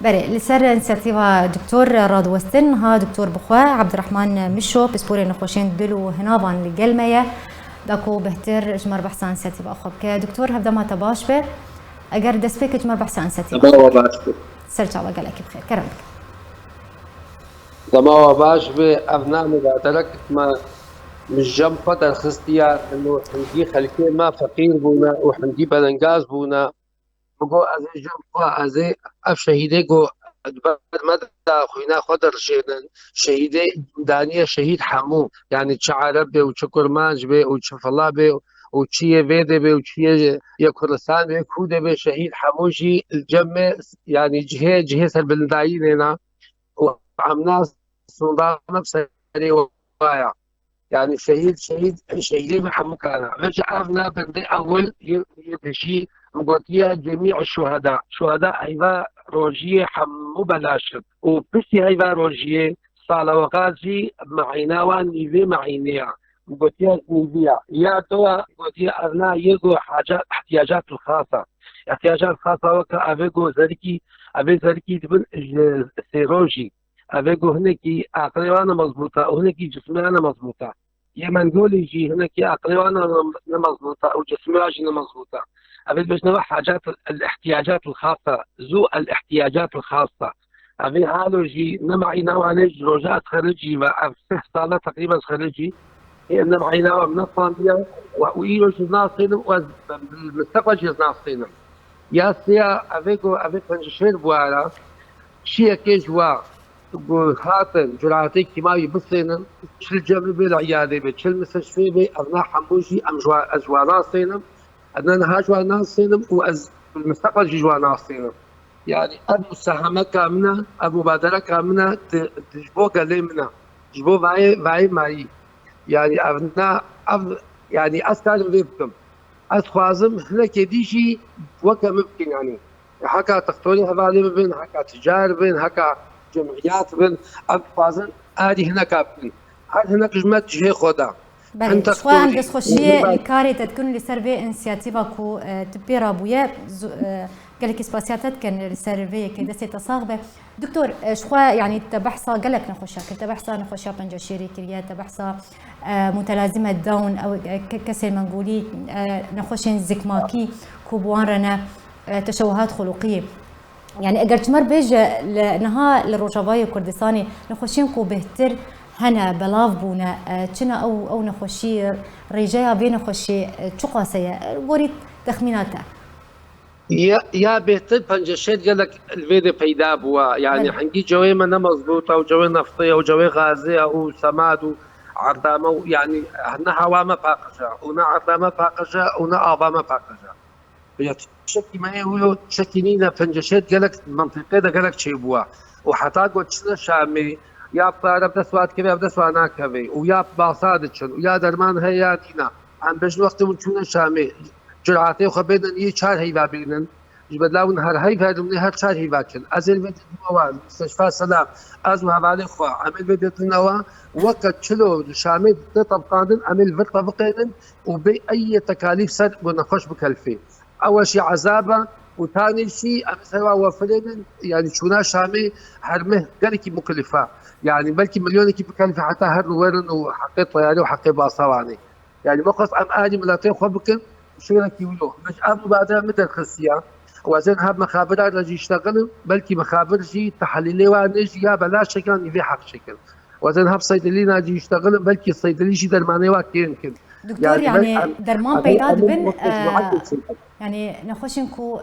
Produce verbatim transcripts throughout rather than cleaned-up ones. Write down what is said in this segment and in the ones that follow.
Berê, li ser însiyatîva doktor radiwestin, ha doktor bi xwe, Abdurrahman Mişo, pisporê nexweşên dil û hinavan li gel me ye, da ku bêhtir ji me re behsa însiyatîva xwe bike. Doktor, hevdema te baş be. Eger destpêkê ji me re behsa însiyatîva Dema xwe we bike. Baş be. Ser çava gelekî bi xêr. Kerem bike. Dema we baş be, ev na mubaderek me min cem xwe derxistiye, ino hindî xelkê me feqîr bûne û hindî belengaz bûne. Bigo ez ê cem xwe, ez ê ev şehîdê ku di ber me de xwîna xwe dirjênin, şehîdê daniye şehîd hemû, yanî çi ereb bê û çi kurmanc bê û çi fila bê û çi yê vê dê bê û çi yê, yê Kurdistan bê, kû dê bê şehîd hemû jî li cem me, yanî cihê, cihê serbilindayînê ne û em nas sûndana bi serê waya. Yanî şehîd, şehîd, şehîdê me hemû kana. Vêca ev ne bendê ewil yê, yê pêşî min gotiye cemî şuheda. Şuheda heyva rojiyê hemû belaş in. Û piştî heyva rojiyê sala weqa jî meîna wan nîvê meînê ya. Min gotiye nîvî ya. Ya dowa gotiye ev na yê go haca, ihtiyacatul xasa. Ihtiyacat xasa weke ev ê go zerikî, ev ê zerikî dibin ji sê rojî. Ev ê ku hinekî aqilê wan ne mezbût e û hinekî cismê wan ne mezbût e. Yê mengolî jî hinekî aqilê wan ne, ne mezbût e û cismê wan jî ne mezbût e. Ev ê dibêjin ev hacat el-ihtiyacat el-xasa, zu el-ihtiyacat el-xasa. Ev ê halo jî ne meîna wan ê ji roja ez xericî ve ev sih sal e teqrîben ez xericî. Ê ne meîna wan min nefandiye we û îro jî nasênim û ez bi misteqbel jî ez nasênim. Ya sêya ev ê ku ev ê penceşêr bû ara, çiyekê ji wa ku hatin curatê kîmawî bisênin, çi li cemê bê, li îyadê bê, çi li mistişfê bê, ev na hemû jî em ji wan, ez ji wan nasênim, ez ne niha ji wan nasênim û ez bi misteqbel jî ji wan nasênim. Yanî ev musahemeka min e, ev mubadereka min e, di, di, ji bo gelê min e, ji bo vayê, vayê mayî. Yanî ev na, ev, yanî ez karim vê bikim. Ez dixwazim hinekê dî jî weke min bikin, yanî heka textorê hevalê min bin, heka ticar bin, heka cemiyat bin, em dixwazin arî hineka bikin. Her hinek ji me cihê xwe de. Belê, Hin ji xwe em textorî, destxweşiyê hin li karê te dikin li ser vê însiyatîva ku, e, tu pê rabûye, zu-, e, gelekî spasiya te dikin li ser vê yekê, destê te sax be. Doktor, e, ji xwe, yanî te behsa gelek nexweşiya kir, te behsa nexweşiya penceşêrê kiriye, te behsa, e, mutelazîme Down, ew, e, ke-, kesên mengolî, e, nexweşên zikmakî ku bi wan re ne, e, teşewehat xuluqiyê. Yanî eger çimer bêje li, niha li Rojavayê Kurdistanê nexweşiyên ku bêhtir hene, belav bûne, e, çi ne ew, ew nexweşî, rêjeya vê nexweşê, e, çiqas e, e, gorî texmîna te? Ya, ya bêhtir penceşêr gelek li vê de peyda bûwa. Yanî Belê. hingî cewê me ne mezbût e û cewê neftê ye û cewê gazê ye û semad û erdame û yanî ne hewa me paqij e û ne erda me paqij e û ne ava me paqij e. Ya tiştekî me yê wilo tiştekî nîne, penceşêr gelek mentiqê de gelek çêbûwa. Û heta ku çine Şamê ya pare bi dest wa dikeve ya bi dest wa nakeve û ya bi basa diçin û ya derman heye ya nîne. Em bêjin wextê hûn çûne Şamê, curatê xwe bênin yê çar heyva bênin. Ji bedla hûn her heyv herin, hûn ê her çar heyva kin. Ez ê li vê didime we, Musteşfa Selam, ez û hevalê xwe, em ê li vê didine we, weke çilo li Şamê tê tebqandin, em ê li vir tebiqênin û bê ey tekalîf ser ku nexweş bikelifê. Ew jî ezab e û tanê jî em ê ser wa wefirênin, yanî çûna Şamê her meh gelekî mukelif e. Yanî belkî milyonekî bikelifê heta her werin û heqê teyarê û heqê basa wanê. Yanî me xwest em alî miletê xwe bikin, şêrekî wilo. Min ev mubadere min derxistiye. Û ez ê niha bi mexabira re jî iştexilim, belkî mexabir jî tehlîlê wan ê jî ya belaş çekin, nîvê heq çekin. Û ez ê niha bi seydilîna jî iştexilim, belkî seydilî jî dermanê wa kêm kin. Doktor, Yanî yanî em, derman em, peyda em, dibin, em, e, yanî nexweşên ku,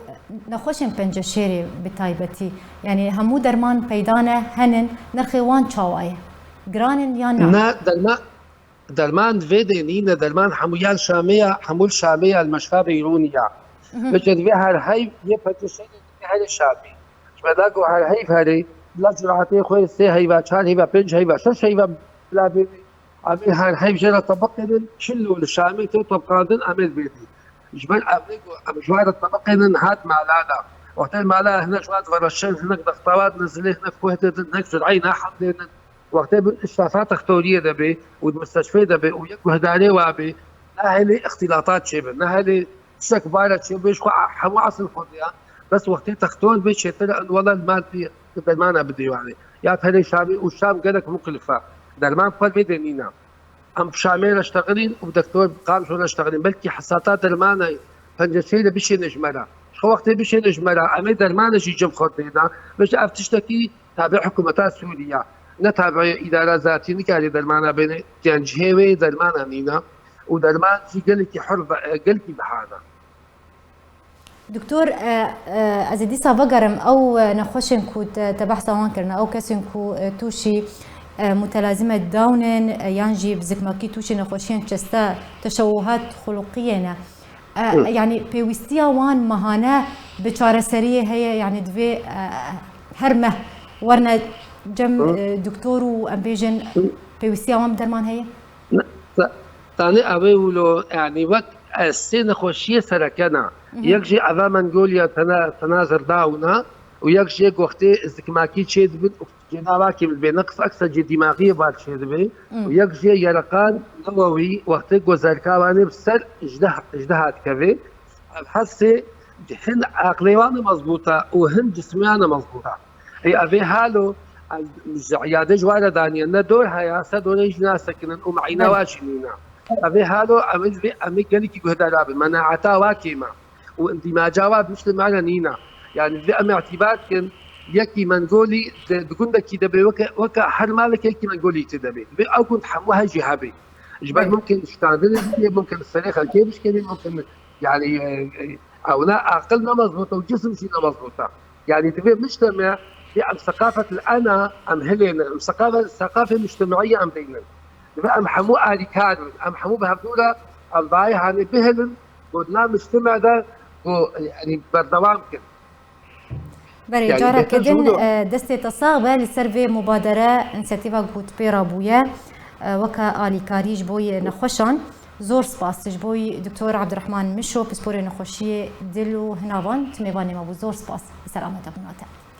nexweşên penceşêrê bi taybetî, yanî hemû derman peyda ne, henin, nirxê wan çawa ye? Giran in yan na? Na, derman, derman di vê de nîne, derman hemû ya li Şamê ya, hemû li Şamê ya, li Meşfa Beyrûnî ya. Mhm. Vêca divê her heyv yê penceşêrê divê herê Şamê. Ji me da ku her heyv herê, bila curatê xwe sê heyva, çar heyva, pênc heyva, şeş heyva bila bê. Em ê her heyv jê re tebiqênin, çilo li Şamê tê tebiqandin, em ê li vê dî. Ji ber em ê ku em ji wan re tebiqênin, hat mala de. Wextê mala hinek ji wan divereşin, hinek dextawa dinizilê, hinek koh didin, hinek zireyê nahem dênin. Wextê bin îştafa textoriyê de bê û di misteşfê de bê û yek guhdarê wa bê, nahêlê îxtîlatat çêbe, nahêlê tiştek bare çêbe, ji xwe hemû esil xwe diya. Bes wextê textor bê çêtir e, wela li mal pê dermana bidê wane. Ya perê Şamê û Şam gelek muklif e. Derman xwe vê de nîne. Em bi Şamê re ştexilîn û bi doktor Qamşo re ştexilîn. Belkî hesata dermana penceşeyê de bişêne ji me re. Ji xwe wextê bişêne ji me re, em ê dermana jî cem xwe dêne. Bes ev tiştekî tabi hikûmeta Sûriye. Ne tabi îdara zatî nikare dermana bêne. Yan cihê wê dermana nîne. Û derman jî gelekî hur ve, gelekî bihane. Doktor, e, e, ez ê dîsa vegerim ew, e, nexweşên ku te, te behsa wan kirine, ew kesên ku, e, tûşî, e, mutelazîme Down in, e, yan jî bi zikmakî tûşî nexweşiyên çeste, teşewuhat xuluqiyê ne. E, Hı. Yanî pêwîstiya wan mehane bi çareseriyê heye, yanî divê, e, her meh werine cem, Hı. e, doktor û em bêjin Hı. pêwîstiya wan bi derman heye? Ne, ta-, tanê ew ê wilo, yanî wek, e, sê nexweşiyê sereke ne. Mhm. Yek jê eva Mengoliya tena, tena zirdaw ne û yek jê goxtê zikmakî çê dibin û cêna vakê dibê, neqs eksa cê dîmaxiyê var çê dibê. Mm. Û yek jê yereqan newewî wextê gozerka wanê bi ser ji deh, ji deh hat kevê. Ev hesê hin aqlê wan e mezbût e û hin cismê wan e mezbût e. Ê, ev ê halo, em ji îyadê ji wa re daniye, ne dor heye, se dorê jî nasekinin û meîna Belê. wa jî nîne. Ev ê halo, em ê, em ê gelekî guhdara bin, menaeta wa kêm e û îndîmaca wa bi mujtema re nîne. Yanî divê em îtîbar bikin, yekî Mengolî di, di gundekî de bê, weke, weke her maleke yekî Mengolî tê de bê. Divê ew gund hemû hejî hebê. Ji ber Belê. mumkin şikandinê bibê, mumkin serê xelkê bişkênê, mumkin Yanî, e, e, ewna aqil ne mezbût e û cism jî ne mezbût e. Yanî divê mujteme, divê em seqafet el ena em hilêne, em seqafet, seqafê mujtemaiye em beynin. Divê em hemû alîkar bin, em hemû bi hevdû re em vayê hanê bihilin, ku di nav mujteme de, ku, e, yanî berdewam kin. Berê, Yani, careke bêhtir ji din, wilo. E, destê te sax be li ser vê mubadere, însiyatîva ku tu pê rabûye, e, weke alîkarî ji bo yê nexweşan. Zor spas ji bo Doktor Abdurrahman Mişo, pisporê nexweşiyê dil û hinavan, tu mêvanê me bû. Zor spas. Li ser amadebûna te.